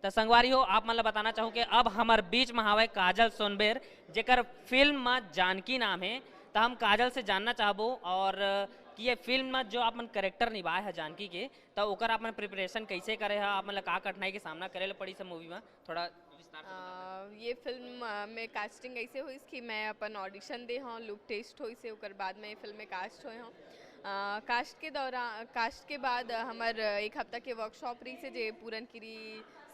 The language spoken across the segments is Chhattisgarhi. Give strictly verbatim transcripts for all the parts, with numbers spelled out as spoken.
त संगवारी हो, आप मन ल बताना चाहूँ कि अब हमर बीच म हावय काजल सोनबेर, जेकर फिल्म म जानकी नाम हे। त हम काजल से जानना चाहबो और कि ये फिल्म म जो आप मन कैरेक्टर निभाए ह जानकी के, त ओकर आप मन प्रिपरेशन कैसे करे ह, आप मन ल का कठिनाई के सामना करे ल पड़ी सब मूवी म, थोड़ा विस्तार से बताओ। अ, ये फिल्म अ, में कास्टिंग ऐसे हुई कि मैं अपन ऑडिशन दे हूँ, लुक टेस्ट होई से, ओकर बाद मैं ये फिल्म में कास्ट होए हूँ। कास्ट के दौरान, कास्ट के बाद अ, हमर एक हफ्ता के वर्कशॉप रही से, जे पूरन किरी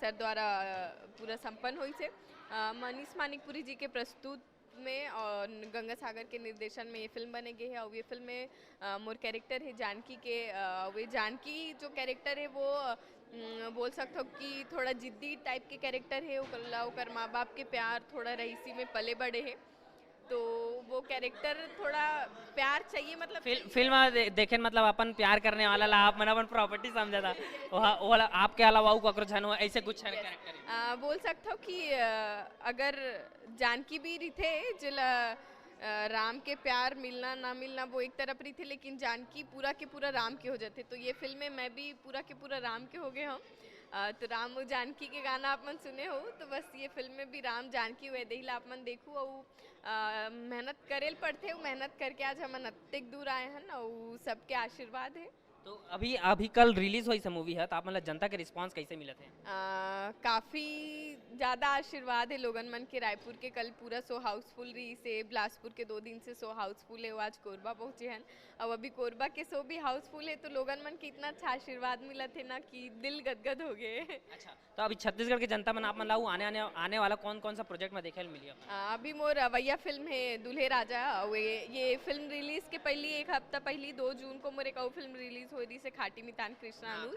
सर द्वारा अ, पूरा संपन्न होई से। अ, मनीष मानिकपुरी जी के प्रस्तुत में और गंगा सागर के निर्देशन में ये फिल्म बने गए है। और ये फिल्म में अ, मोर कैरेक्टर है जानकी के। अ, वे जानकी जो कैरेक्टर है वो अ, उम, बोल सकते हो कि थोड़ा जिद्दी टाइप के कैरेक्टर है। ओकर ला ओकर माँ बाप के प्यार, थोड़ा रईसी में पले बड़े है, तो वो कैरेक्टर थोड़ा प्यार चाहिए, मतलब फिल, फिल्म दे, देखे न, मतलब अपन प्यार करने वाला ला आप मन अपन प्रॉपर्टी समझा था, वह, वह ला आपके अलावा अउ ककरो झन हो, ऐसे कुछ है कैरेक्टर। अ, बोल सकते हो कि अ, अगर जानकी भी रहिथे जेला अ, राम के प्यार मिलना ना मिलना वो एक तरफ रहिथे, लेकिन जानकी पूरा के पूरा राम के हो जाथे। तो ये फिल्म में मैं भी पूरा के पूरा राम के हो गए हूँ। अ, तो राम और जानकी के गाना आप मन सुने हो, तो बस ये फिल्म में भी राम जानकी वैदेही ला आप मन देखू। और अ, मेहनत करे ल पड़थे, वो मेहनत करके आज हमन अतेक दूर आए हन, और सबके आशीर्वाद है। तो अभी, अभी कल रिलीज होइस हे मूवी ह, तो आप मन ल जनता के रिस्पांस कैसे मिलत हे? आ, काफ़ी ज़्यादा आशीर्वाद है लोगन मन के। रायपुर के कल पूरा शो हाउसफुल रही से, बिलासपुर के दो दिन से शो हाउसफुल है, वो आज कोरबा पहुँचे हन। अब अभी कोरबा के शो भी हाउसफुल है, तो लोगन मन के इतना अच्छा आशीर्वाद मिलत है ना कि दिल गदगद हो गए। अच्छा, तो अभी छत्तीसगढ़ के जनता मन आप मन ला आने, आने, आने वाला कौन कौन सा प्रोजेक्ट में देखे ल मिली? आ, अभी मोर अवैया फिल्म है दूल्हे राजा। और ये, ये फिल्म रिलीज के पहली, एक हफ्ता पहली, दो जून को मोर एक और फिल्म रिलीज हो रही से, खाटी मितान कृष्णा अनुज।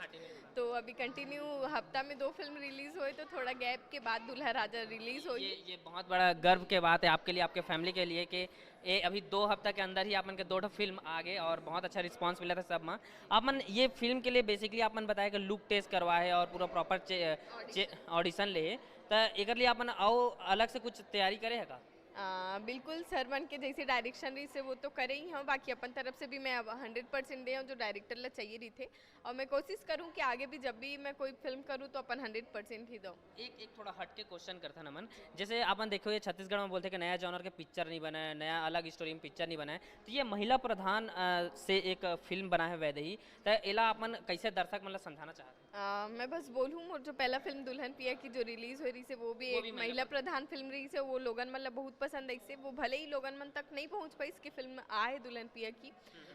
तो अभी कंटिन्यू हफ्ता में दो फिल्म रिलीज होए, तो थोड़ा गैप के बाद दूल्हा राजा रिलीज होई। ये, ये बहुत बड़ा गर्व के बात है आपके लिए, आपके फैमिली के लिए कि ये अभी दो हफ्ता के अंदर ही आप मन के दो ठो फिल्म आ गए और बहुत अच्छा रिस्पांस मिला था सब में। आप मन ये फिल्म के लिए बेसिकली आप मन बताए कि लुक टेस्ट करवा है और पूरा प्रॉपर ऑडिशन ले है, तो एकर लिए आप मन अउ अलग से कुछ तैयारी करे है का? आ, बिल्कुल सर मन के जैसे डायरेक्शन रही से वो तो करे ही हूँ, बाकी अपन तरफ से भी मैं अब हंड्रेड परसेंट दे हूँ जो डायरेक्टर ला चाहिए रही थे। और मैं कोशिश करूँ कि आगे भी जब भी मैं कोई फिल्म करूँ तो अपन हंड्रेड परसेंट ही दो। एक, एक थोड़ा हट के क्वेश्चन करथन हमन, जैसे अपन देखो ये छत्तीसगढ़ में बोलथे कि नया जॉनर के पिक्चर नहीं बना है, नया अलग स्टोरी में पिक्चर नहीं बना है, तो ये महिला प्रधान अ, से एक फिल्म बना है वैदेही, तो एला अपन कैसे दर्शक मन ला समझाना चाहत? आ, मैं बस बोलूँ, मोर जो पहला फिल्म दुल्हन पिया की जो रिलीज हो रही से वो भी वो एक भी महिला महिला प्रधान फिल्म रही से, वो लोगन मन ला बहुत पसंद आई से। वो भले ही लोगन मन तक नहीं पहुँच पाई इसकी फिल्म आए दुल्हन पिया की।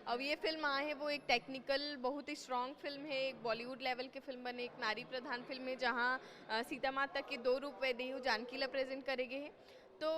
अब ये फिल्म आए है वो एक टेक्निकल बहुत ही स्ट्रॉन्ग फिल्म है, एक बॉलीवुड लेवल के फिल्म बने, एक नारी प्रधान फिल्म है जहाँ अ, सीता माता के दो रूप वैदेही जानकी ला प्रेजेंट करे गए है। तो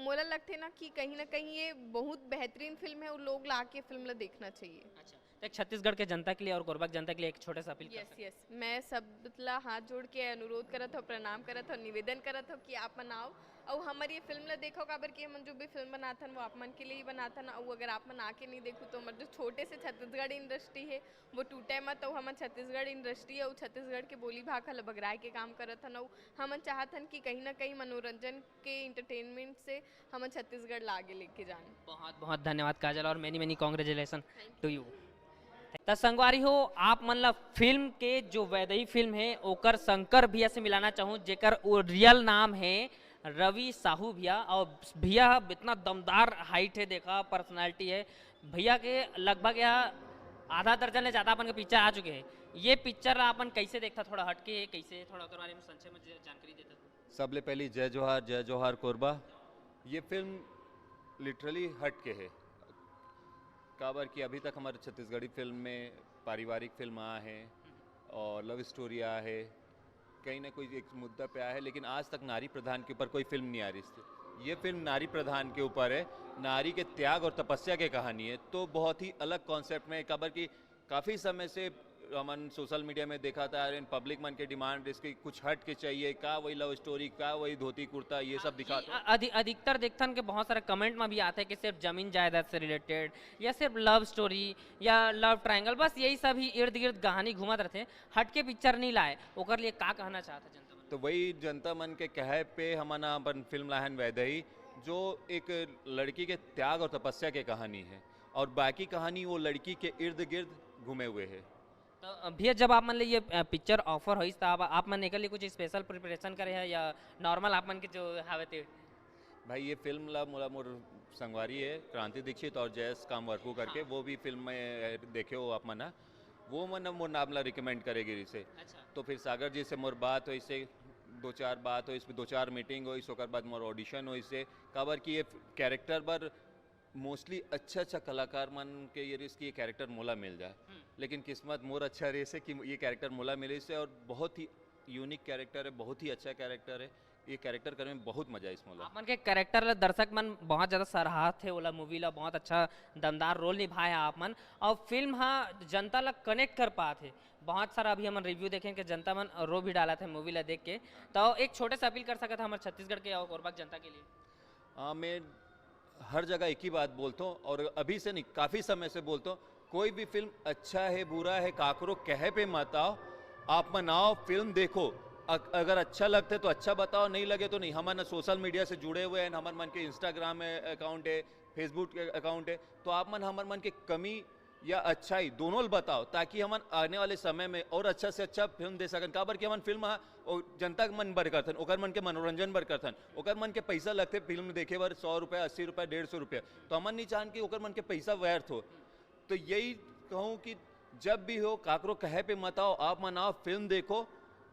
मोला लगथे ना कि कहीं ना कहीं ये बहुत बेहतरीन फिल्म है और लोग ला के फिल्म ला देखना चाहिए। अच्छा, तो एक छत्तीसगढ़ के जनता के लिए और कोरबा के जनता के लिए एक छोटा सा अपील कर यस यस, मैं सब ला हाथ जोड़ के अनुरोध करत हूँ, प्रणाम करत हूँ, निवेदन करत हूँ कि आप मन आओ और हमारी ये फिल्म ला देखो, काबर कि हमन जो भी फिल्म बनाथन वो आप मन के लिए ही बनाथन। और अगर आप मन आके नहीं देखू तो हमारे जो छोटे से छत्तीसगढ़ इंडस्ट्री है वो टूटे मत। और हमन छत्तीसगढ़ इंडस्ट्री और छत्तीसगढ़ के बोली भाखा ला बगराए के काम करत हन। और हमन चाहत हन कि कहीं ना कहीं मनोरंजन के एंटरटेनमेंट से हमन छत्तीसगढ़ ला आगे लेके जान। बहुत बहुत धन्यवाद काजल और many many congratulation to you। त संगवारी हो, आप मन ला फिल्म के जो वैदेही फिल्म है ओकर शंकर भैया से मिलाना चाहूँ, जेकर रियल नाम है रवि साहू भैया। और भैया इतना दमदार हाइट है, देखा पर्सनालिटी है भैया के, लगभग यह आधा दर्जन ले ज़्यादा अपन के पिक्चर आ चुके हैं। ये पिक्चर ला अपन कैसे देखता, थोड़ा हटके कैसे, थोड़ा ओकर बारे में संक्षेप में जानकारी देता? सबले पहली जय जोहार, जय जोहार कोरबा। ये फिल्म लिटरली हट के है, काबर कि अभी तक हमारे छत्तीसगढ़ी फिल्म में पारिवारिक फिल्म आ है और लव स्टोरी आ है, कहीं ना कोई एक मुद्दा पे आया है, लेकिन आज तक नारी प्रधान के ऊपर कोई फिल्म नहीं आ रही थी। ये फिल्म नारी प्रधान के ऊपर है, नारी के त्याग और तपस्या की कहानी है। तो बहुत ही अलग कॉन्सेप्ट में, काबर कि काफ़ी समय से हमन सोशल मीडिया में देखा था, पब्लिक मन के डिमांड इसकी कुछ हट के चाहिए, का वही लव स्टोरी, का वही धोती कुर्ता, ये सब दिखा दो। अधि, अधिकतर देखथन के बहुत सारे कमेंट में भी आते हैं कि सिर्फ जमीन जायदाद से रिलेटेड या सिर्फ लव स्टोरी या लव ट्रायंगल, बस यही सब ही इर्द गिर्द कहानी घूमत रहते हैं, हटके पिक्चर नहीं लाए, ओकर लिए का कहना चाहते जनता मन? तो वही जनता मन के कहे पे हमन अपन फिल्म लाहन वैदेही, जो एक लड़की के त्याग और तपस्या के कहानी है और बाकी कहानी वो लड़की के इर्द गिर्द घूमे हुए है। तो भैया, जब आप मन ले ये पिक्चर ऑफर होइस, तो आप, आप मन एकर लिए कुछ स्पेशल प्रिपरेशन करे है या नॉर्मल आप मन के जो हावे ते? भाई, ये फिल्म ला मोला मोर संगवारी है क्रांति दीक्षित और जयेश कामवरकू करके, हाँ। वो भी फिल्म में देखे हो आप मन ह, वो मन मोर नाम ला रिकमेंड करे गिरी से। अच्छा। तो फिर सागर जी से मोर बात होइस, दो चार बात होइस, दो चार मीटिंग होइस, ओकर बाद मोर ऑडिशन होइस, काबर कि ये कैरेक्टर बर मोस्टली अच्छा अच्छा कलाकार मन के ये रिहिस कि ये कैरेक्टर मोला मिल जाए, हम्म। लेकिन किस्मत मोर अच्छा रिहिस कि ये कैरेक्टर मोला मिलिस है और बहुत ही यूनिक कैरेक्टर है, बहुत ही अच्छा कैरेक्टर है। ये कैरेक्टर करे में बहुत मजा आइस मोला। आप मन के कैरेक्टर ला दर्शक मन बहुत ज्यादा सराहत हे, ओला, मूवी ला, बहुत अच्छा दमदार रोल निभाए हे आप मन, और फिल्म हा जनता ला कनेक्ट कर पात हे। बहुत सारा अभी हमन रिव्यू देखेन कि जनता मन रो भी डालत हे मूवी ला देख के। तो एक छोटे से अपील कर सकत हे हमर छत्तीसगढ़ के और कोरबा के जनता के लिए? हाँ, मैं हर जगह एक ही बात बोलता हूँ और अभी से नहीं, काफ़ी समय से बोलता हूँ, कोई भी फिल्म अच्छा है, बुरा है, काकरो कहे पे मत आओ, आप मन आओ, फिल्म देखो। अग-, अगर अच्छा लगते तो अच्छा बताओ, नहीं लगे तो नहीं। हमन सोशल मीडिया से जुड़े हुए हैं, हमन मन के इंस्टाग्राम अकाउंट है, फेसबुक अकाउंट है, तो आप मन हमर मन के कमी या अच्छाई दोनों ल बताओ, ताकि हमन आने वाले समय में और अच्छा से अच्छा फिल्म दे सकन। काबर कि हमन फिल्म हा, ओ, जनता के मन बर करथन, ओकर मन के मनोरंजन बर करथन, ओकर मन के पैसा लगथे फिल्म देखे बर, सौ रुपया, अस्सी रुपया, डेढ़ सौ रुपया, तो हमन नहीं चाहन कि ओकर मन के पैसा व्यर्थ हो। तो यही कहूँ कि जब भी हो, काकरो कहे पे मत आओ, आप मन आओ, फिल्म देखो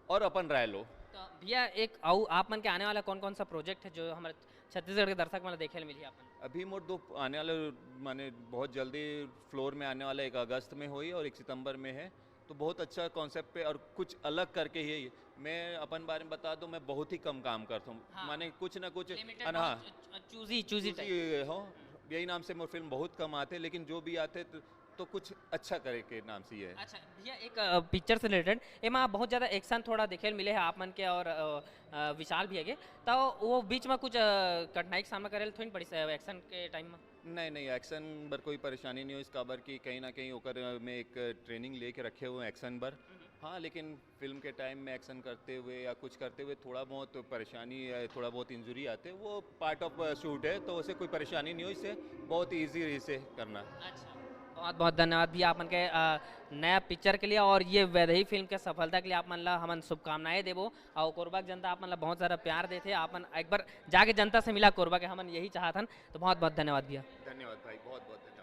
और अपन राय लो। तो भैया, एक अउ आप मन के आने वाला कौन कौन सा प्रोजेक्ट है जो हमारे छत्तीसगढ़ के दर्शक मन ला देखे ल मिलही आप मन? अभी मोर दो आने वाले, माने बहुत जल्दी फ्लोर में आने वाला, एक अगस्त में होई और एक सितंबर में है, तो बहुत अच्छा कॉन्सेप्ट पे और कुछ अलग करके ही है। मैं अपन बारे में बता दूं, मैं बहुत ही कम काम करता हूँ, हाँ। माने कुछ ना कुछ लिमिटेड, अन-, हाँ, बहुत चू-, चूजी, चूजी चूजी टाइप। हो, यही नाम से मोर फिल्म बहुत कम आते, लेकिन जो भी आते तो, तो कुछ अच्छा करे के नाम से ये है। अच्छा भैया, एक अ, पिक्चर से रिलेटेड, एमा बहुत ज्यादा एक्शन थोड़ा देखे ल मिले है आप मन के और अ, अ, विशाल भैया के, तो वो बीच में कुछ अ, कठिनाई के सामना करे ल थोड़ी पड़ी एक्शन के टाइम में? नहीं, नहीं, एक्शन बर कोई परेशानी नहीं हो, इस काबर कि कहीं ना कहीं ओकर में एक ट्रेनिंग लेके रखे हुए हैं एक्शन बर। हाँ, लेकिन फिल्म के टाइम में एक्शन करते हुए या कुछ करते हुए थोड़ा बहुत परेशानी या थोड़ा बहुत इंजरी आते, वो पार्ट ऑफ शूट है, तो उसे कोई परेशानी नहीं हो, इससे बहुत ईजी रही इसे करना। अच्छा, बहुत बहुत धन्यवाद भैया आप मन के अ, नया पिक्चर के लिए और ये वैदेही फिल्म के सफलता के लिए आप मन ला हमन शुभकामनाएं देबो। और कोरबा के जनता आप मन ला बहुत सारा प्यार देथे, आप मन एक बार जाके जनता से मिला कोरबा के, हमन यही चाहत हन। तो बहुत बहुत धन्यवाद भैया। धन्यवाद भाई, बहुत बहुत धन्यवाद।